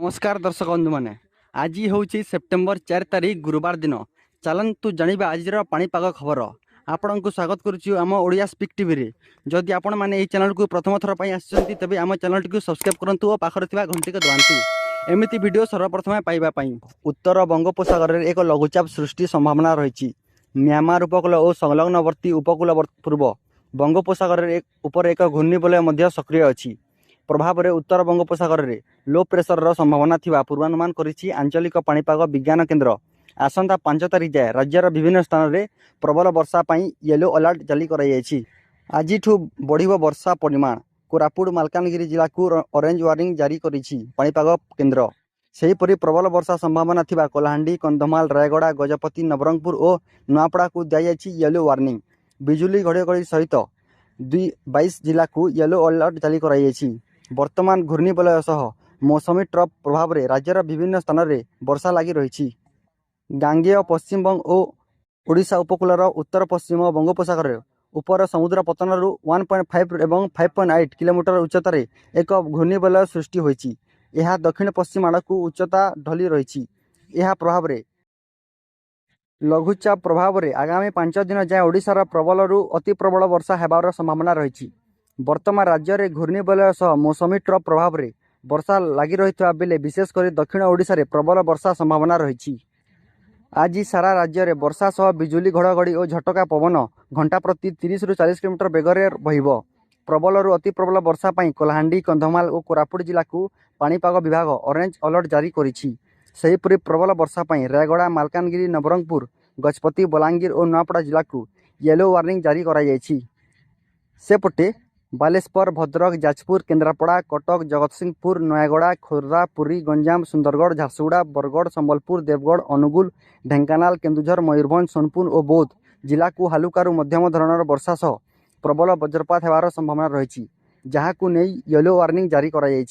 ନମସ୍କାର ଦର୍ଶକ ବନ୍ଧୁମାନେ, ଆଜି ହେଉଛି ସେପ୍ଟେମ୍ବର 4 ତାରିଖ, ଗୁରୁବାର ଦିନ। ଚାଲନ୍ତୁ ଜାଣିବା ଆଜିର ପାଣିପାଗ ଖବର। ଆପଣଙ୍କୁ ସ୍ୱାଗତ କରୁଛୁ ଆମ ଓଡ଼ିଆ ସ୍ପିକ୍ ଟିଭିରେ। ଯଦି ଆପଣମାନେ ଏହି ଚ୍ୟାନେଲକୁ ପ୍ରଥମ ଥର ପାଇଁ ଆସିଛନ୍ତି, ତେବେ ଆମ ଚ୍ୟାନେଲଟିକୁ ସବସ୍କ୍ରାଇବ୍ କରନ୍ତୁ ଓ ପାଖରେ ଥିବା ଘଣ୍ଟିକୁ ଦବାନ୍ତୁ ଏମିତି ଭିଡ଼ିଓ ସର୍ବପ୍ରଥମେ ପାଇବା ପାଇଁ। ଉତ୍ତର ବଙ୍ଗୋପସାଗରରେ ଏକ ଲଘୁଚାପ ସୃଷ୍ଟି ସମ୍ଭାବନା ରହିଛି। ମ୍ୟାମାର ଉପକୂଳ ଓ ସଂଲଗ୍ନବର୍ତ୍ତୀ ଉପକୂଳ ପୂର୍ବ ବଙ୍ଗୋପସାଗରରେ ଉପରେ ଏକ ଘୂର୍ଣ୍ଣିବଳୟ ମଧ୍ୟ ସକ୍ରିୟ ଅଛି। ପ୍ରଭାବରେ ଉତ୍ତର ବଙ୍ଗୋପସାଗରରେ ଲୋ ପ୍ରେସରର ସମ୍ଭାବନା ଥିବା ପୂର୍ବାନୁମାନ କରିଛି ଆଞ୍ଚଳିକ ପାଣିପାଗ ବିଜ୍ଞାନ କେନ୍ଦ୍ର। ଆସନ୍ତା 5 ତାରିଖ ଯାଏ ରାଜ୍ୟର ବିଭିନ୍ନ ସ୍ଥାନରେ ପ୍ରବଳ ବର୍ଷା ପାଇଁ ୟେଲୋ ଆଲର୍ଟ ଜାରି କରାଯାଇଛି। ଆଜିଠୁ ବଢ଼ିବ ବର୍ଷା ପରିମାଣ। କୋରାପୁଟ, ମାଲକାନଗିରି ଜିଲ୍ଲାକୁ ଅରେଞ୍ଜ ୱାର୍ଣ୍ଣିଂ ଜାରି କରିଛି ପାଣିପାଗ କେନ୍ଦ୍ର। ସେହିପରି ପ୍ରବଳ ବର୍ଷା ସମ୍ଭାବନା ଥିବା କଳାହାଣ୍ଡି, କନ୍ଧମାଳ, ରାୟଗଡ଼ା, ଗଜପତି, ନବରଙ୍ଗପୁର ଓ ନୂଆପଡ଼ାକୁ ଦିଆଯାଇଛି ୟେଲୋ ୱାର୍ଣ୍ଣିଂ। ବିଜୁଳି ଘଡ଼ଘଡ଼ି ସହିତ 22 ଜିଲ୍ଲାକୁ ୟେଲୋ ଆଲର୍ଟ ଜାରି କରାଯାଇଛି। ବର୍ତ୍ତମାନ ଘୂର୍ଣ୍ଣିବଳୟ ସହ ମୌସୁମୀ ଟ୍ରଫ୍ ପ୍ରଭାବରେ ରାଜ୍ୟର ବିଭିନ୍ନ ସ୍ଥାନରେ ବର୍ଷା ଲାଗି ରହିଛି। ଗାଙ୍ଗେୟ ପଶ୍ଚିମବଙ୍ଗ ଓ ଓଡ଼ିଶା ଉପକୂଳର ଉତ୍ତର ପଶ୍ଚିମ ବଙ୍ଗୋପସାଗରରେ ଉପର ସମୁଦ୍ର ପତନରୁ 1.5 ଏବଂ 5.8 କିଲୋମିଟର ଉଚ୍ଚତାରେ ଏକ ଘୂର୍ଣ୍ଣିବଳୟ ସୃଷ୍ଟି ହୋଇଛି। ଏହା ଦକ୍ଷିଣ ପଶ୍ଚିମ ଆଡ଼କୁ ଉଚ୍ଚତା ଢଳି ରହିଛି। ଏହା ପ୍ରଭାବରେ ଲଘୁଚାପ ପ୍ରଭାବରେ ଆଗାମୀ 5 ଦିନ ଯାଏଁ ଓଡ଼ିଶାର ପ୍ରବଳରୁ ଅତି ପ୍ରବଳ ବର୍ଷା ହେବାର ସମ୍ଭାବନା ରହିଛି। ବର୍ତ୍ତମାନ ରାଜ୍ୟରେ ଘୂର୍ଣ୍ଣିବଳୟ ସହ ମୌସୁମୀ ଟ୍ରଫ୍ ପ୍ରଭାବରେ ବର୍ଷା ଲାଗି ରହିଥିବା ବେଳେ ବିଶେଷ କରି ଦକ୍ଷିଣ ଓଡ଼ିଶାରେ ପ୍ରବଳ ବର୍ଷା ସମ୍ଭାବନା ରହିଛି। ଆଜି ସାରା ରାଜ୍ୟରେ ବର୍ଷା ସହ ବିଜୁଳି, ଘଡ଼ଘଡ଼ି ଓ ଝଟକା ପବନ ଘଣ୍ଟା ପ୍ରତି 30ରୁ 40 କିଲୋମିଟର ବେଗରେ ବହିବ। ପ୍ରବଳରୁ ଅତି ପ୍ରବଳ ବର୍ଷା ପାଇଁ କଳାହାଣ୍ଡି, କନ୍ଧମାଳ ଓ କୋରାପୁଟ ଜିଲ୍ଲାକୁ ପାଣିପାଗ ବିଭାଗ ଅରେଞ୍ଜ ଆଲର୍ଟ ଜାରି କରିଛି। ସେହିପରି ପ୍ରବଳ ବର୍ଷା ପାଇଁ ରାୟଗଡ଼ା, ମାଲକାନଗିରି, ନବରଙ୍ଗପୁର, ଗଜପତି, ବଲାଙ୍ଗୀର ଓ ନୂଆପଡ଼ା ଜିଲ୍ଲାକୁ ୟେଲୋ ୱାର୍ଣ୍ଣିଂ ଜାରି କରାଯାଇଛି। ସେପଟେ ବାଲେଶ୍ୱର, ଭଦ୍ରକ, ଯାଜପୁର, କେନ୍ଦ୍ରାପଡ଼ା, କଟକ, ଜଗତସିଂହପୁର, ନୟାଗଡ଼, ଖୋର୍ଦ୍ଧା, ପୁରୀ, ଗଞ୍ଜାମ, ସୁନ୍ଦରଗଡ଼, ଝାରସୁଗୁଡ଼ା, ବରଗଡ଼, ସମ୍ବଲପୁର, ଦେବଗଡ଼, ଅନୁଗୁଳ, ଢେଙ୍କାନାଳ, କେନ୍ଦୁଝର, ମୟୂରଭଞ୍ଜ, ସୋନପୁର ଓ ବୌଦ୍ଧ ଜିଲ୍ଲାକୁ ହାଲୁକାରୁ ମଧ୍ୟମ ଧରଣର ବର୍ଷା ସହ ପ୍ରବଳ ବଜ୍ରପାତ ହେବାର ସମ୍ଭାବନା ରହିଛି, ଯାହାକୁ ନେଇ ୟେଲୋ ୱାର୍ଣ୍ଣିଂ ଜାରି କରାଯାଇଛି।